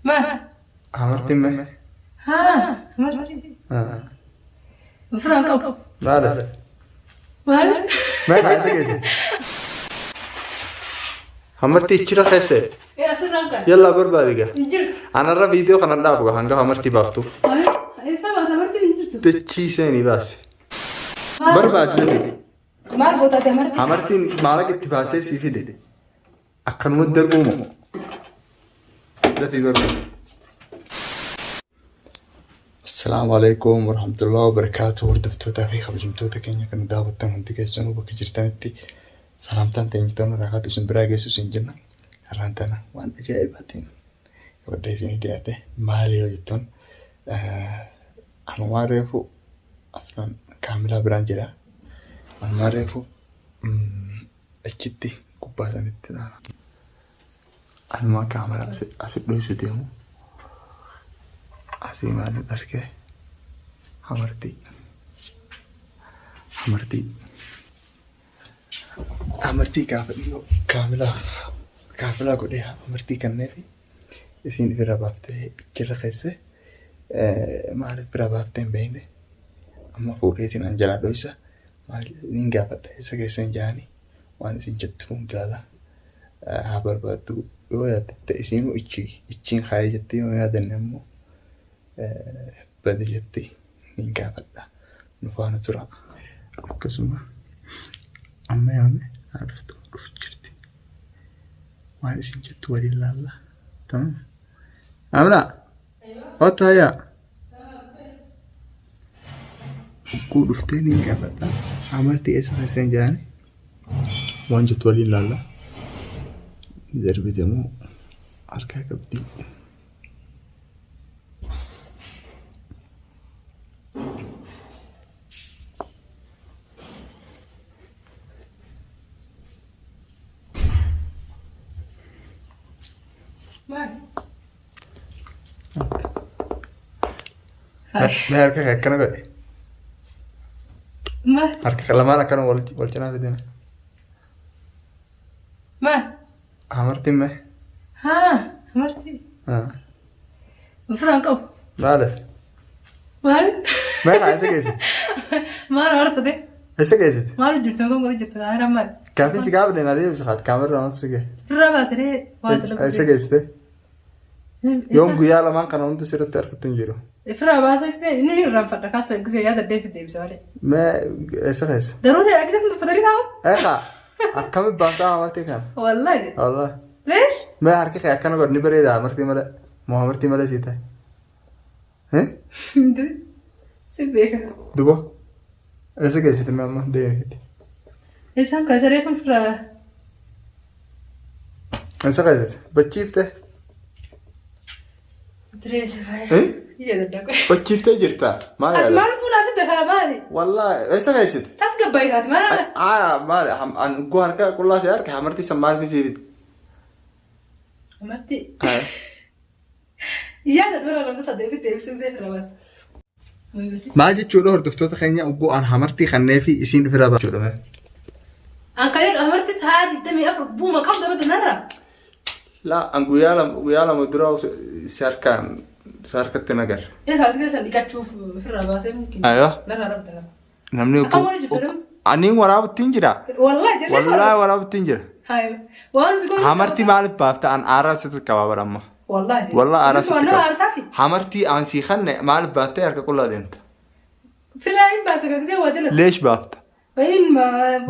Ma. Amartiin mee? Haa. Amartii. Ofirraa hin qabu. Maali? Maali? Mee kaa isa geessise? Amartii ichira keesse. Ee asirraa hin qabu. Yallaa barbaadi gaa. Hin jirtu. Anarra viidiyoo kana dhaabu gaa hanga amartii baaftu. Eessa baasa amartiin hin jirtu. Dachii seenii baasi. Barbaadi dafii. Maal gootaate amartii? Amartiin maallaqa itti baasee sii fide. Akkanumatti darbuu moo? Dafii barbaadi. Assalaamu alaikum warahmatullahi wabarakaatu. Hordoftootaa fi kabajamtoota keenya kan daawwattan hundi keessanuu bakka jirtanitti salaamtaan teenya toona raakaatu isin biraa geessu isin jenna. Har'aan tana waan ajaa'ibaatiin qabadhee isinii dhiyaadhe maali yoo jettan anumaa reefu aslan kaamilaa biraan jira. Anumaa reefu achitti gubbaa sanitti ilaala. Anumaa kaamilaa asi dhoysu deemu asii maalin arge hamartii hamartii hamartii gaafa dhiyoo kaamilaaf kaamilaa godhee hamartii kenneefi isiin bira baaftee ichirra keesse maaliif bira baaftee hin beekne amma fuudheetiin an jalaa dhoysa maal niin gaafadha eessa keessa hin jaani waan isin jettu kun jaala haa barbaaddu yoo yaadatte isiinuu ichi ichiin kaayee jetti yoo yaadanne ammoo bade jetti niin gaafadha nu faana tura akkasuma amma yaame haa dhuftu dhufu jirti waan isin jettu waliin laalla tamam amna hottu hayyaa Hogguu dhuftee niin gaafadha. Amartii eessa keessa hin jaani? Waan jettu waliin laalla. Ni darbite moo harkaa qabdi? Maal? Mee harka kee akkana godhe. Maal? Harka kee lamaan akkana wal wal cinaa fidime. Maal? Amartiin mee? Haa. Amartii. Ofirraa hin qabu. Maali? Maal? Mee kaa eessa geessite? Maal amartate? Eessa geessite? Maal hojjetu? Akkam hojjetu? Kaameraan maal? Gaaffii si gaafadhe na deebisi haati kaameraan maaltu si gahe? Ofirraa baasanii waan dalagu. Eessa geessite? Yoom guyyaa lamaan kana hundi sirriitti argattu hin jiru. Ofirraa baasee gisee inni ni irraanfadha kaasa gisee yaada deebi deebisa malee. Mee eessa keessa? Daruu dheeraa gisee kun uffatanii taa'u. Eegaa akkami baaftaa amartii kana? Wallaahi. Wallaahi. Leesh? Mee harki kee akkana godhi ni bareeda amartii malee. Moo amartii malee sii ta'e? Si beeka. Duba. Eessa geessite mee amma deemite? Isaan kaasa reefu ofirraa. Eessa geessite? Bachiifte? Direessa kaaya. Eh? Iyya daddaqa. Bachiiftee jirta? Maal Ati yaada? maal buunaa fi dakaa maali? Wallaahi eessa geessite? Tas gabbaayii kaati maal? Aa maali an ugguu harka qullaa si harka amartii san maaliif sii fide? Amartii. Yaada dura namni saddeetti deebisuu isee firra baasa. Maal jechuudha hordoftoota keenya ugguu an hamartii kannee fi isiin ofirraa baachuudha mee? An kan jedhu amartii sa'a 24 buuma qabdu abada narra. Laa an guyyaa lama dura si harkaan si harkatti nagar. Egaa gisee san dhiqachuuf ofirraa baasee mumkin. Aywa. Narraa dhabda qaba. Namni Akkam warra jirtu nama? Ani waraabuttiin jira. Wallahi jallee Wallaahi waraabuttiin jira. Hayo. Waan nuti goonu. Hamartii maaliif baafta an aaraa sitti qaba bara amma. Wallahi. Wallahi aaraa sitti Nama qaba. aarsaati. Hamartii an sii kanne maaliif baaftee harka qullaa deemta? Firraa hin baase kan gisee waa dalagu. Leesh baafta? Wayin ma.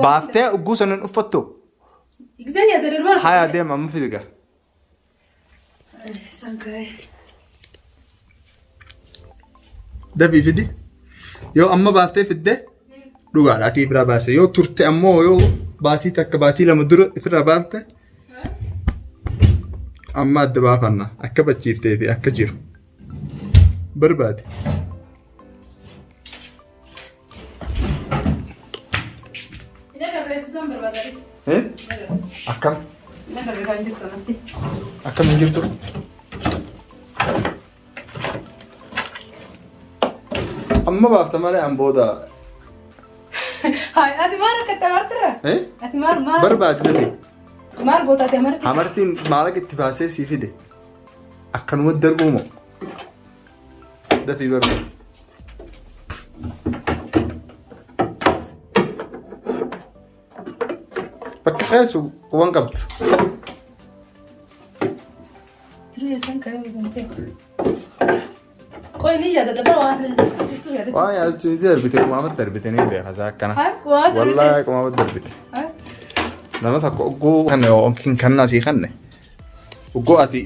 Baaftee ugguu sanin uffattu. Gisee yaada darmaa. Haya deema amma fidiga. Sankaa'e. Dafii fidi. Yoo amma baaftee fidde dhugaadha ati biraa baase. Yoo turte ammoo yoo baatii takka baatii lama dura ofirraa baafte amma adda baafanna akka bachiiftee fi akka jiru barbaade. Ina barreessitu kan barbaadanis. Eh? Akkam? Ina barreeffam jirtu amartii. Akkam hin jirtu? Amma baafta malee an booda. Hayi ati maal rakkatte amartirra? Eh? Ati maal maal Barbaadi dafee. maal gootaate amartii? Amartiin maallaqa itti baasee sii fide. Akkanuma darbuu moo? Dafii barbaadu. Bakka keessu quban qabdu. Turee san ka'ee hojjetee. Qoy ni yaada dabala waan jirtu yaada. Waan yaadatu ni darbite qumaamatti darbite ni beeka isaa akkana. Haa qumaamatti darbite. Wallaahi qumaamatti darbite. Haa. Nama tokko ogguu kanne yookiin kannaa sii kanne ogguu ati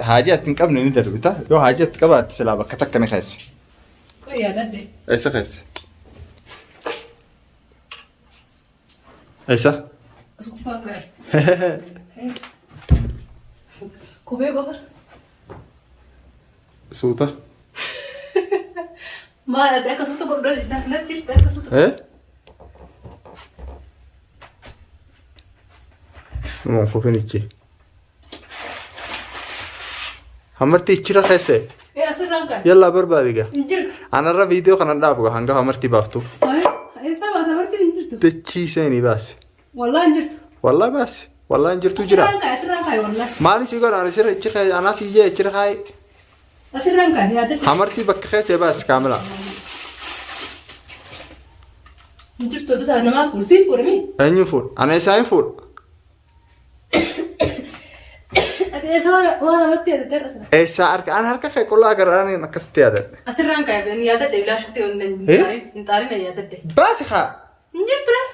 haajii ati hin qabne ni darbita yoo haajii ati qabaatte silaa bakka takka ni keessa. Qoy yaadadhe. Eessa keessa? Eessa? As gubbaa gaara. Kophee qofa. Suuta. Maal ati akka suuta godhu natti jirta akka suuta. Eh? Nama kufin ichi. Hamarti ichira keessa. Ee asirraan kaa'e. Yallaa barbaadi gaa. Hin jirtu. Anarra viidiyoo kanan dhaabu gaa hanga hamarti baaftu. Eessa baasa hamartiin hin jirtu. Dachii seenii baasi. Wallaa hin jirtu. Wallaa baasi. Wallaa hin jirtu jira. Asirraan kaa'e asirraan kaa'e wallaa. Maali sii godha ani sirra ichi kee anaa sii jee ichira kaayi. Asirraan kaa'e yaadadhe. Hamartii bakka keessa baasi kaamilaa. Hin jirtu otoo taate namaa fuudhu siin fuudhami. Eenyu fuudha? Ana isaa hin fuudha. Ati eessa waan hamartii yaadatte har'a sana? Eessaa harka an harka kee qullaa agarraaniin akkasitti yaadadhe. Asirraan kaa'e yaadadhe bilaashitti Eh? hin xaarin yaadadhe. Baasi haa. Hin jirtu ree.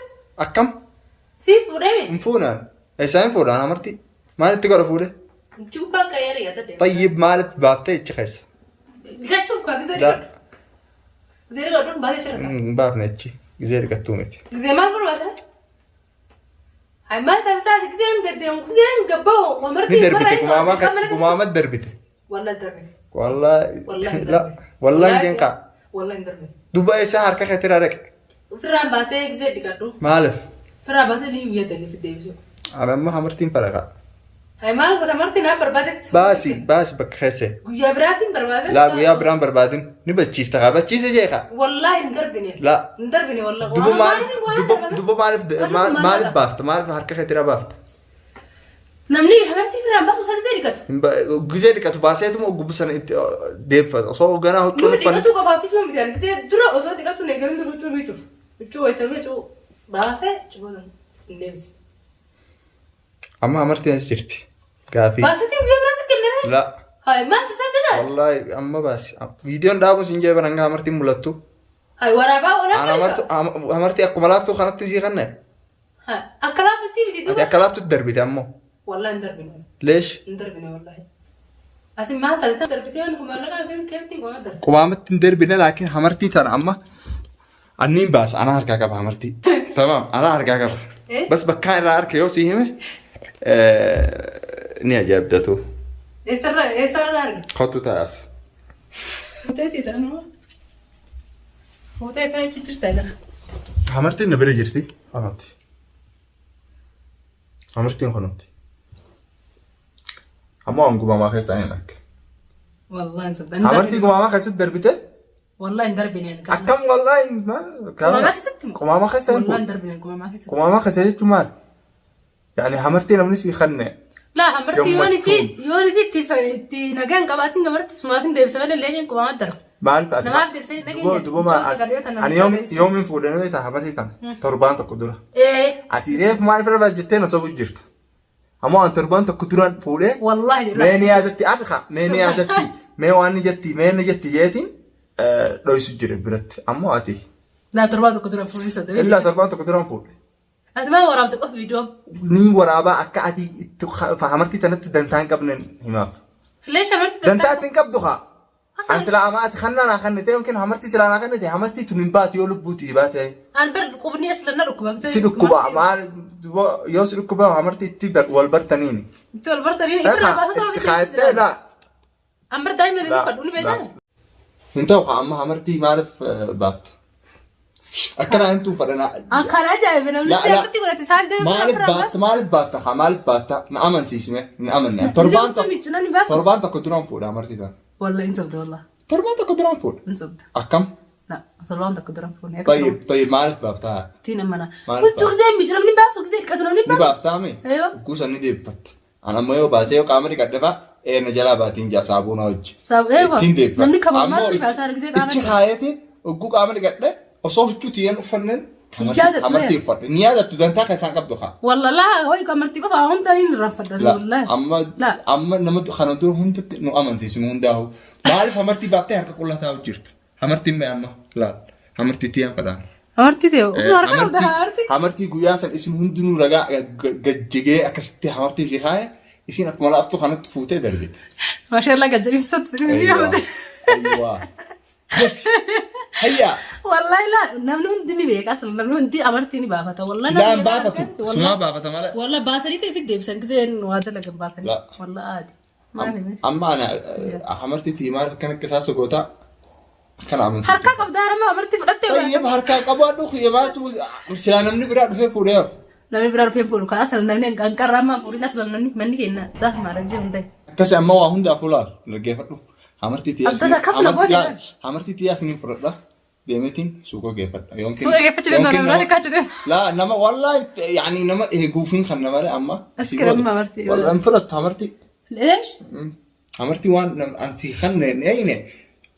Akkam? Siin fuudhame. Hin fuunaan. Eessaa hin fuudhaan amartii? Maalitti godha fuudhe? Cubbaan ka'eera yaadadhe. Tayyib maaliif baaftee ichi keessa? Dhiqachuuf kaa gisee La. dhiqadhu. Gisee dhiqadhuun baasee jira. Hin baafne achi. Gizee dhiqattuu miti. Gisee maal barbaada? Hay maal taasisaa giseen deddeemu giseen gabba'u Ni amartii darbite gumaama darbite. Wallah hin darbine. Wallaahi. Wallah hin La. darbine. Wallaahi hin jeen kaa. Wallah hin darbine. Duba eessaa harka keetirraa dhaqe? Ofirraan baasee gisee dhiqadhu. Maaliif? Ofirraa baasee ni guyyatanii fi deebisu. Ani amma hamartiin fedha kaa. Hay maal gosa amartii naan barbaade. Baasi baasi bakka keessa. Guyyaa biraatiin barbaade. Laa guyyaa biraan barbaadin ni bachiifta kaa bachiise jee kaa. Wallahi hin darbine. Laa. Hin darbine wallahi. Duba maaliif duba duba maaliif maaliif baafta maaliif harka keetirraa baafta? Namni hamartii firaan baasu isa gisee dhiqatu. Gisee dhiqatu baaseetuma gubbu sana itti deeffata osoo ganaa huccuu Nuti uffanne. dhiqatu qofaaf iyyuu miti. Ani gisee dura osoo dhiqatu neegarin dura huccuu miicuuf. Huccuu wayita miicuu baasee cubbuu hin deebise. Amma hamartiin as jirti. Gaafii. Baaseetiin guyyaa biraa si kenname. Laa. Hayi maal tasaa jedhaa? Wallaahi amma baasi. Viidiyoon dhaabuun sin jeeban hanga hamartiin mul'attu. Hayi waraabaa Ana olaa. hamartii akkuma laaftuu kanatti sii kanne. Akka laaftutti miti Ati duuba. akka laaftutti darbite ammoo. Wallahi hin darbine. Leesh. Hin darbine wallahi. Ati maal taate darbitee waan maallaqa keeftiin qofa darbe. Qubaamatti hin darbine laakiin hamartii tana amma anniin baasa anaa harkaa qaba hamartii. Tamaam anaa harkaa qaba. Eh? Bas bakkaan irraa harka yoo sii hime ni ajaa'ibdatu. Eessarra eessarra argite? Kottu taa'as. Fuutee ta'anuma. Fuutee akkana achi jirta jira. Hamartiin na bira jirti. Hamarti. Hamartiin kunuuti. Ammoo an gumamaa keessaa hin arge. Wallahi hin sobda. Hamartii gumamaa keessatti darbite Wallahi hin darbine. akkam wallahi Qumamaa keessatti moo? Qumamaa keessa hin Wallahi hin fuudhu. darbine qumamaa keessatti. Qumamaa keessa jechuun maal? Yaani hamartii namni sii kanne Laa hamartii yoon fi Gammachuun. yoon fi itti itti nagaan qabaatiin gamarti sumaaf hin deebisa malee leeshin qumamaa darba. Maaliif ati? Namaaf deebisee hin dhageenye. Duboo duboo maal? Mucoota galii yoo Ani yoom yoomiin fuudhee nama ta'a hamartii tana torbaan tokko dura. Ee Ati reef maaliif irra jettee na sobu jirta. Ammoo an torbaan tokko duraan fuudhee wallahi jedha. mee ni yaadatti ati kaa mee ni yaadatti mee waan ni jetti mee ni jetti jeetiin dhoysu jire biratti ammoo ati Laa torbaan tokko dura fuudhee soda. illaa torbaan tokko duraan fuudhe. Ati maal waraabte qofa viidiyoo? Ni waraabaa akka ati itti hamartii tanatti dantaa hin qabne himaaf. Leesha hamartii Dantaa itti hin qabdu kaa. An silaa ama ati kannaa naa kannite yookiin hamartii silaa naa kannite hamartii tun hin baatu yoo lubbuuti baate. An bar qubni as lanna dhukkuba. Si dhukkuba maal yoo si dhukkuba hamartii itti wal bartaniini. Itti wal bartaniin irraa baasata Itti kaayattee laa. An bar daa'ima inni fadhu ni beektaa? Hin ta'u kaa amma hamartii maaliif baafta? Akkana himtuu fadhanaa. An kan ajaa'ibe namni La- la. hamartii godhate isaan deemee Maaliif baafta maaliif baafta kaa maaliif baafta na amansiisme na amanne. Torbaan tokko torbaan tokko duraan fuudha hamartii tana. Wallahi hin sobda wallahi Torbaan tokko duraan fuudha. hin sobda. Akkam? La torbaan tokko duraan fuune. Tayyib tayyib maaliif baafta? Tiin amana. Maaliif Huccuu gisee miicu namni baasu gisee dhiqatu namni Ni baasu. baaftaa mee? Eeyyoo. Kuusan ni deebifatta. An amma yoo baasee yoo qaama dhiqadhe fa'a Na jalaa baatiin jaa saabuuna hojji. Eewa. Ittiin deebifadha. Namni kabajaa Ammoo maal kaasaa argisee qaama ichi kaayetiin hogguu qaama dhiqadhe osoo huccuu tiyyeen uffanneen Yaada- hamartii uffadhe. Ni yaadattu dantaa kan isaan qabdu kaa. Walla laa hoy kamartii qofa hunda hin irraanfadhan La, wallahi. amma La. amma nama kana dura hundatti nu amansiisu nu hundaa'u. Maaliif hamartii baaftee harka qullaa taa'u jirta? Hamartiin mee amma laal. Hamartii tiyyaan fadhaan. Hamartii ta'e harka qabda hamartii. Hamartii guyyaa san isin hundinuu ragaa gajjigee akkasitti hamartii si kaaye isin akkuma laaftuu kanatti fuutee darbite. Mashallah gajjabeessatti si Ayyuwaa. Ayyuwaa. Hayyaa. Wallahi laa namni hundi ni beeka asla namni hundi amartii ni baafata wallahi. Laan baafatu. Sumaa baafata malee. Wallahi baasanii ta'e fi deebisan giseen waa dalagan baasanii. La. Wallahi aadi. Maali mee? Amma ana hamartii tii maal akkana akka isaa sogoota akkana amansiifte. Harkaa qabdaa nama amartii fudhattee Tayyib harkaa qabaadhu kiyyabaatu silaa namni biraa dhufee fuudhee. Namni biraa dhufee fuudhu kaa asla namni hanqarraa ammaa fuudhin asla namni manni keenya saaf maadha gisee hundaa'e. Akkasi amma waa hundaaf ulaal dhaggeeffadhu. Hamartii tiyyaas Abdata kafla booda. Hamartii tiyyaas ni fudhadha. Deemeetiin suuqa geeffadha. Yookiin Suuqa geeffachuu danda'a, yookiin nama biraatti kaachuu danda'a. Laa nama wallahi yaani nama eeguufiin kan nama amma. As kiramma hamartii. Wallahi hin fudhattu hamartii. Leesh? Hamartii waan an sii kanneen eeyne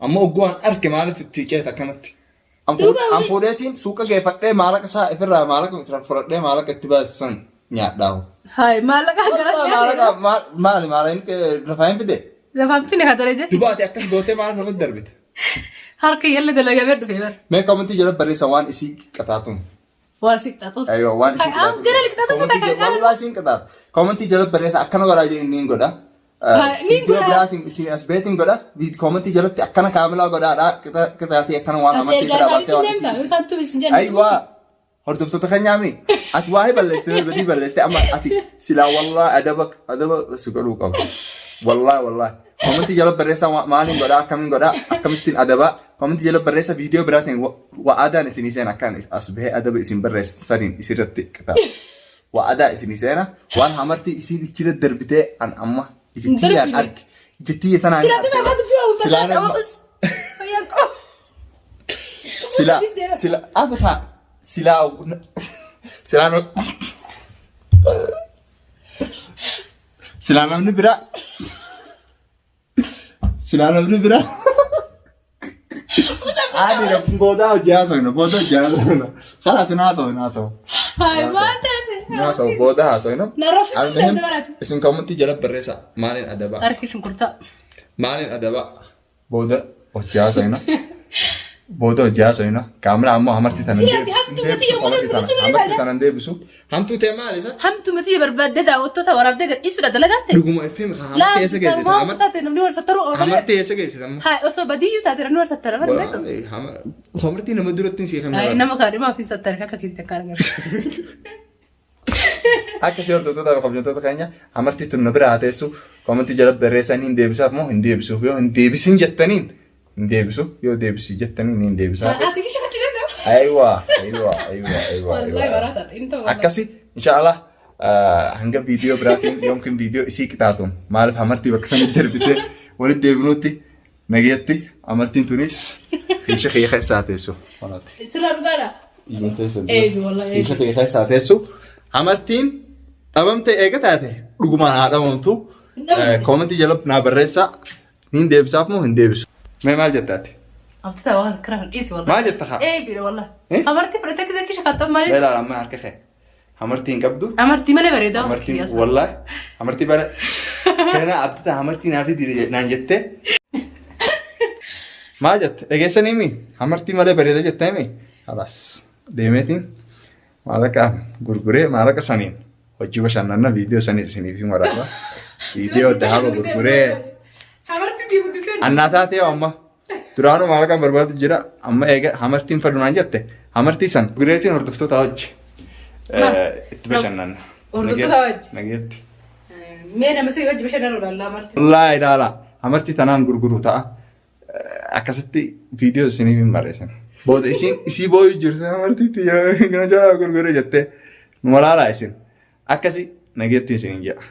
amma ogguu an arge maaliif itti ceeta akkanatti. An fuudheetiin suuqa geeffadhee maalaqa isaa ifirraa maalaqa fudhadhee maalaqa itti baasu san nyaadhaahu. Hayi maallaqa garas Maalaqa maali maalaqa lafaa hin fide. Lafaan fine ka dalagee. Duba ati akkas gootee maal namatti darbite? Harka yalla dalagamee dhufe bar. Mee koomentii jala barreessa waan isii qixaatuun. Waan si qixaatu. Aywa waan isii Ay, am gara qixaatu Koomentii mataa kan jala- caalu. Wallaahi isiin qixaatu. Koomentii jala barreessa akkana godhaa jedhe inni hin godha. Ni Viidiyoo godha. biraatiin isin as beetiin godha. Koomentii jalatti akkana kaamilaa godhaadhaa qixaatii akkana waan Ati amartii ergaa biraa baattee isaaniitti waan deemta. isii. Isaan tubi sin jenna. Aywa. Hordoftoota keenyaami. Ati waa'ee balleessite badii balleessite amma ati silaa wallaahi adaba adaba si godhuu qaba. Wallaahi wallaahi. Komentii jala barreessaa maaliin godhaa akkamiin godhaa akkamittiin adabaa komentii jala barreessa viidiyoo biraatiin wa'aadaan isinii seena akkaan as bahee adaba isin barreessaniin isirratti qixaa. Wa'adaa isinii seena waan hamartii isiin ichi daddarbitee an amma ijittiyyaan Darbine. arge ijitiyya tanaan Silaa tana amma dubbii hafuusaa Silaan qaba amma- bas. Fayyaan qaba. Sila sila apa Pak? Sila sila sila namni biraa sila namni biraa Adi booda hojii haasofna booda hojii haasofna khalas na haasofna haasofna Hayi maal taate? haasofna booda haasofna Na rabsisuu Almuhim, danda'e barate. isin koomentii jala barreessa maaliin adabaa Harki shunkurtaa. maaliin adabaa Booda hojii haasofna. Booda hojii haasofna. Kaamilaa ammoo hamartii tana hin Silaati deebisu. hamtuu miti yommuu Hamartii danda'u tana- hamartii tana hin deebisu. Hamtuu ta'e maal isa? Hamtu miti barbaadde daawwattoota waraabdee gadhiisuudha dalagatte. Dhuguma FM haa hamartii eessa geessite? Laa taate namni wal sattaruu oola. Hamartii eessa geessite amma? Haa osoo badiyyuu taate namni wal sattara bara beektu. Hamartii nama duratti hin siifamne. Ay, Nama kaadhimaaf hin sattare akka keetti akka argamu. Akka si hordoftoota fi kabajamtoota keenya hamartii tun na bira haa teessu komentii jala barreessan hin deebisaaf moo hin deebisuuf yoo hin deebisin jettaniin hin deebisu yoo deebisi jettaniin hin deebisaaf. Ati kisha fakkii danda'u. Aywa aywa aywa aywa. Wallahi baraata hin ta'u. Akkasi inshaallah hanga viidiyoo biraatiin yookiin viidiyoo isii qixaatuun maaliif hamartii bakka sanitti darbitee walitti deebinuutti Nageetti amartiin tunis kiisha kiyya keessa haa teessu. Kunooti. Sirraa dhugaadha. Ija keessa Eebi wallahi eebi. Kiisha kiyya keessa haa teessu. Amartiin dhabamte eega taate dhugumaan haa dhabamtu. Hin dhabamne. Koomentii jala naa barreessaa. Niin deebisaaf moo hin deebisu? Mee maal jettaati? Abdisaa waan kana kan dhiisi wallahi. Maal jetta kaa? Eebiidha wallahi. Eh? Amartii fudhatee kisa kisha kattan malee. Mee ilaala amma harka kee. Hamartii hin qabdu. Amartii malee bareedaa. Hamartii wallahi hamartii bare. Kana abdita hamartii naa fidi naan jettee. Maal jette dhageessanii mi? Hamartii malee bareeda jettee mi? Halas deemeetiin maallaqa gurguree maallaqa saniin hojii bashannana viidiyoo saniin isiniif hin waraaba. Viidiyoo dahaba gurguree Hamartii sii guddisee. annaa taatee amma Duraanuu maallaqaan barbaadu jira. Amma eega hamartiin fadhu naan jette hamartii san gureetiin hordoftoota hojji itti bashannanna. Hordoftoota wajji. Nageetti. Mee nama sii wajji bashannanu laallaa hamartii. Wallaahi ilaala hamartii tanaan gurguru ta'a. Akkasitti viidiyoo isiniif hin barreessan. Booda isiin isii booyu jirti hamartiitti yoo jalaa gurgure jettee nu walaalaa isin. Akkasi nageetti isiniin jedha.